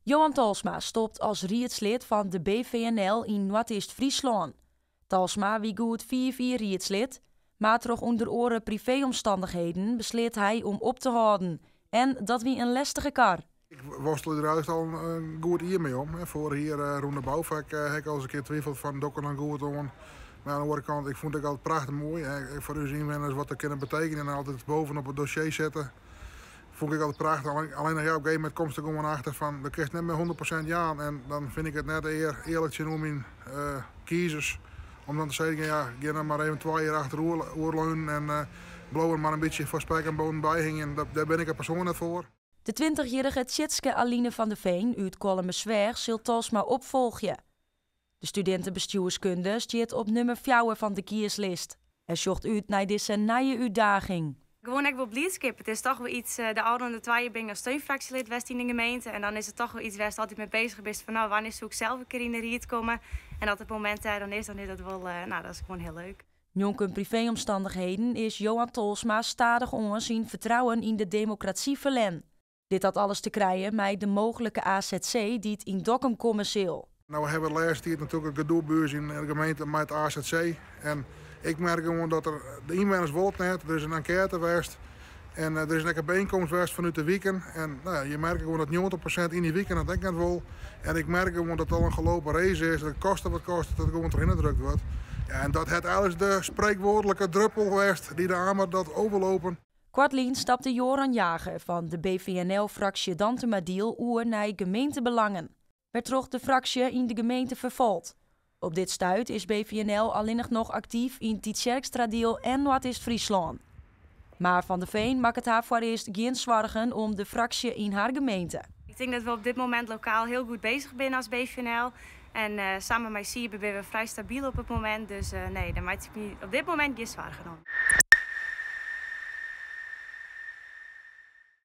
Johan Tolsma stopt as riedslid fan de BVNL yn Noardeast-Fryslân. Tolsma wie goed 5 jier riedslid, mar troch ûnder oare privéomstannichheden besleat hy om op te hâlden. En dat wie in lêstige kar. Ik worstel der juist al in goed jier mei om. Foarich jier rûn de boufak ha ik al ris in kear twivele fan doch ik dan goed oan. Mar oan de oare kant, ik fûn it altyd prachtich moai. Foar ús ynwenners wat dat kinne betekenje en altyd boppe it dossier sette. Fûn ik altyd prachtich. Allinnich ja, op in gegeven momint komst der gewoan achter fan, do kinst net mear 100% jaan. En dan fyn ik it net earlik tsjinoer myn kiezers om dan te sizzen, ja, gean dan mar even 2 jier achteroerleunen en bliuw der mar in bytsje foar spek en boanen by hingjen. Dêr bin ik in persoan net foar. De 20-jarige Tjitske Aline van der Veen út Kollumersweach sil Tolsma opfolgje. De studinte bestjoerskunde stiet op nûmer 4 fan de kieslist. En sjocht út nei dizze nije útdaging. Gewoan ek wol blydskip. It is dochs wol yts, de ôfrûne 2 jier bin ik as steunfraksjelid west yn de gemeente. En dan is it dochs wol yts wêr'tst altyd mei beuzich bist fan, no, wannear soe ik sels in kear yn de ried komme? En as it momint dêr dan is, dan is dat wol, no, dat is gewoan hiel leuk. Njonken privéomstannichheden is Johan Tolsma stadichoan syn fertrouwen yn de demokrasy ferlern. Dit hat alles te krijen mei de mooglike AZC dy't yn Dokkum komme sil. No, we hawwe de lêste tiid natuerlik in gedoe yn de gemeente mei it AZC. En ik merk gewoan dat de ynwenners wolle it net. Der is in enkête west en der is ek in byienkomst west fanút de wiken. En no, je merke gewoan dat 90% yn dy wiken dat ek net wol. En ik merk gewoan dat it al in gelopen race is, dat it koste wat kostet, dat it gewoan trochhinne drukt wurdt. Ja, en dat hat eigentlik de spreekwoordelijke druppel west dy't de amer docht overlopen. Koartlyn stapte Joran Jager fan de BVNL-fraksje Dantumadiel oer nei Gemeentebelangen, wêrtroch't de fraksje yn de gemeente ferfalt. Op dit stuit is BVNL allinnich noch aktyf yn Tytsjerksteradiel en Noardeast-Fryslân. Mar Van der Veen makket har foarearst gjin soargen om de fraksje yn har gemeente. Ik tink dat we op dit momint lokaal hiel goed beuzich binne as BVNL. En samen mei Siebe binne we frij stabyl op it momint. Dus nee, dêr meitsje ik my op dit momint gjin soargen om.